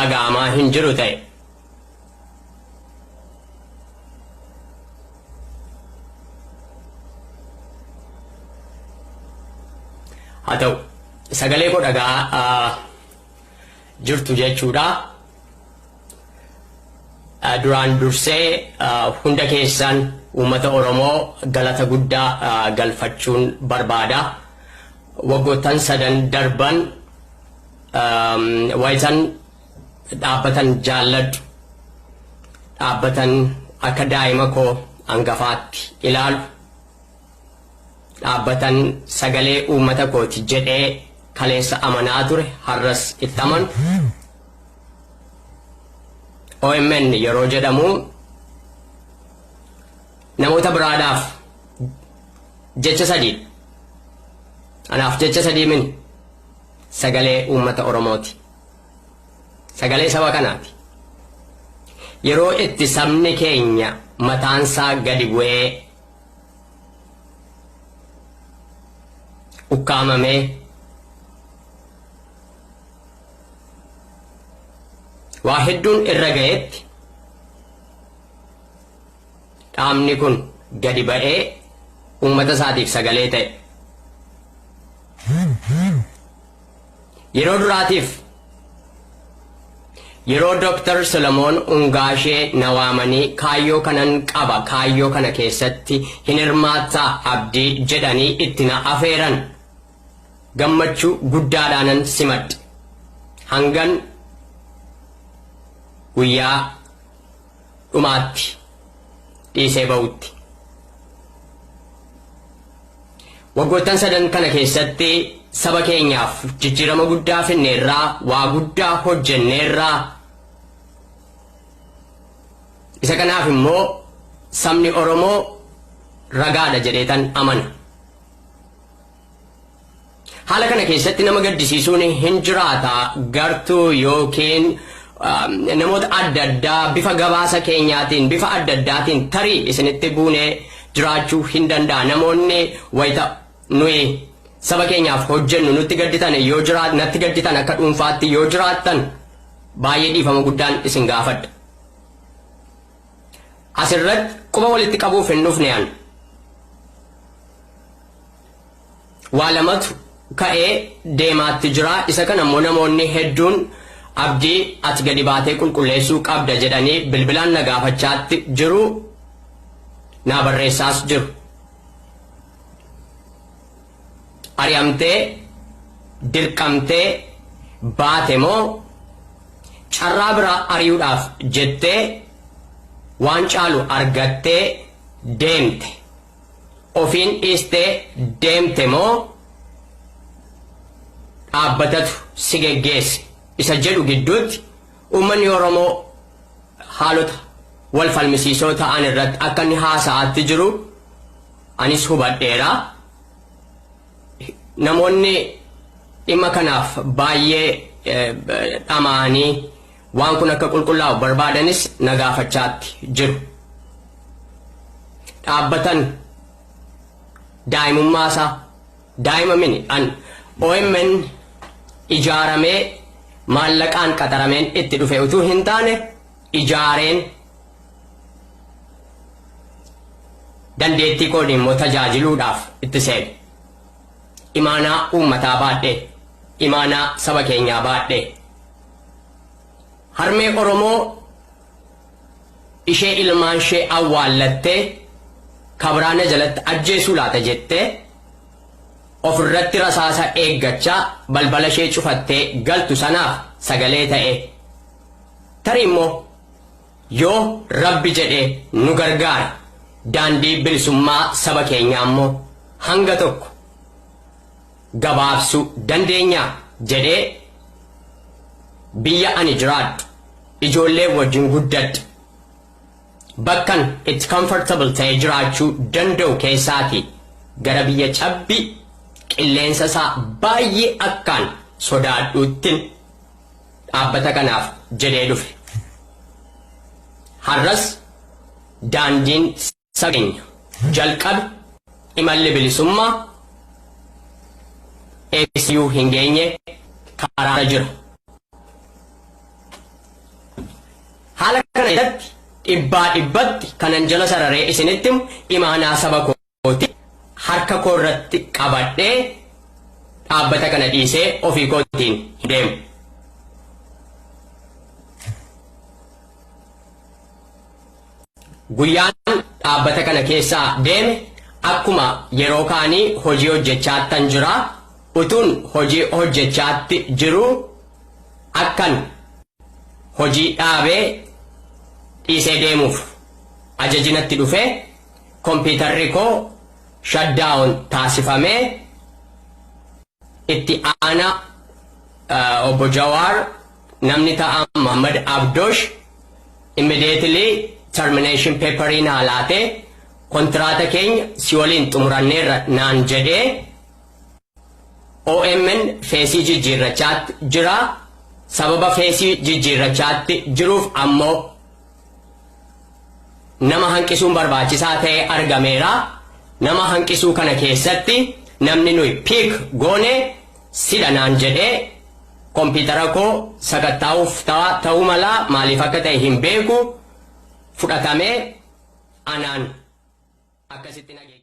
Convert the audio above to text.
dhaga'amaa hin jiru ta'e. Haa ta'u, sagalee koo dhaga'aa jirtu jechuudha. Duraan dursee hunda keessan uummata Oromoo galata guddaa galfachuun barbaada. Waggoottan sadan darban wayitan dhaabbatan jaalladhu, dhaabbatan akka daa'ima koo hangafaatti ilaalu, dhaabbatan sagalee uummata kooti jedhee kaleessa amanaa ture, har'as itti amanu. OMN yeroo jedhamu namoota biraadhaaf jecha sadii, anaaf jecha sadii mini, sagalee uummata Oromooti. Sagalee saba kanaati. Yeroo itti sabni keenya mataansaa gadi bu'ee ukkaamamee waa hedduun irra ga'etti, dhaabni kun gadi ba'ee uummata isaatiif sagalee ta'e. Yeroo duraatiif yeroo Dr. Solomoon Ungaashee na waamanii, "Kaayyoo kanan qaba, kaayyoo kana keessatti hin hirmaattaa, Abdii?" jedhanii itti na afeeran, gammachuu guddaadhaanan simadhe. Hangan guyyaa dhumaatti dhiisee ba'utti. Waggoottan sadan kana keessatti saba keenyaaf jijjiirama guddaa finneerraa, waa guddaa hojjenneerraa. Isa kanaaf immoo sabni Oromoo ragaadha jedheetan amana. Haala kana keessatti nama gaddisiisuun hin jiraata, gartuu yookiin namoota adda addaa bifa gabaasa keenyaatiin, bifa adda addaatiin tarii isinitti buunee jiraachuu hin danda'a. Namoonni wayita nuyi saba keenyaaf hojjennu nutti gadditan yoo jiraat, natti gadditan akka dhuunfaatti yoo jiraattan, baay'ee dhiifama guddaan isin gaafadha. Asirratti quba walitti qabuuf hin dhufne an. Waa lamatu ka'ee deemaatti jira. Isa kana immoo namoonni hedduun, "Abdii, ati gadi baatee qulqulleessuu qabda," jedhanii bilbilaan na gaafachaatti jiru, naa barreessaas jiru. Ari'amtee dirqamtee baate moo carraa biraa ari'uudhaaf jettee waan caalu argattee deemte? Ofiin dhiistee deemte moo dhaabbatatu si geggeesse isa jedhu gidduutti uummanni Oromoo haalota wal falmisiisoo ta'an irratti akka inni haasa'aatti jiru anis hubadheera. Namoonni dhimma kanaaf baay'ee dhama'anii waan kun akka qulqullaa'u barbaadanis na gaafachaatti jiru. Dhaabbatan daa'imummaa isaa, daa'ima mini, an OMN ijaaramee maallaqaan qaxarameen itti dhufe utuu hin taane, ijaareen dandeettii koon immoo tajaajiluudhaaf itti seene. Imaanaa uummataa baadhee, imaanaa saba keenyaa baadhee. Harmee Oromoo ishee ilmaan ishee awwaallattee kabraana jalatti ajjeesuu laata jettee ofirratti rasaasa eeggachaa balbala ishee cufattee galtu sanaaf sagalee ta'e, tarii immoo yoo Rabbi jedhe nu gargaare, daandii bilisummaa saba keenyaa immoo hanga tokko gabaabsuu dandeenya jedhee, biyya ani jiraadhu, ijoollee wajjin guddadhe, bakkan itti comfortable ta'e jiraachuu danda'u keessaatii gara biyya cabbii qilleensa isaa baay'ee akkaan sodaadhuuttin dhaabbata kanaaf jedhee dhufe. Har'as daandiin saba keenya jalqabe, imalli bilisummaa eessayyuu hin geenye, karaarra jira. keessatti dhibbaa dhibbatti kanan jala sararee isinitti himu, imaanaa saba kooti harka koo irratti qabadhee dhaabbata kana dhiisee ofii kootiin hin deemu. Guyyaan dhaabbata kana keessaa deeme akkuma yeroo kaanii hojii hojjechaattan jira. Utuun hojii hojjechaatti jiruu akkan hojii dhaabee dhiisee deemuuf ajaji natti dhufe, kompiitarri koo shutdown taasifamee, itti aanaa obbo Jawaar namni ta'an Muhammad Abdoosh immediately termination paperii naa laatee, "Kontiraata keenya si waliin xumuranneerra" naan jedhee. OMN feesii jijjiirrachaatti jira. Sababa feesii jijjiirrachaatti jiruuf ammoo nama hanqisuun barbaachisaa ta'ee argameera. Nama hanqisuu kana keessatti namni nuyi pick goone sidha naan jedhee, kompiitara koo sakattaa'uuf ta'uu mala, maaliif akka ta'e hin beeku, fudhatamee anaan akkasitti nageenya.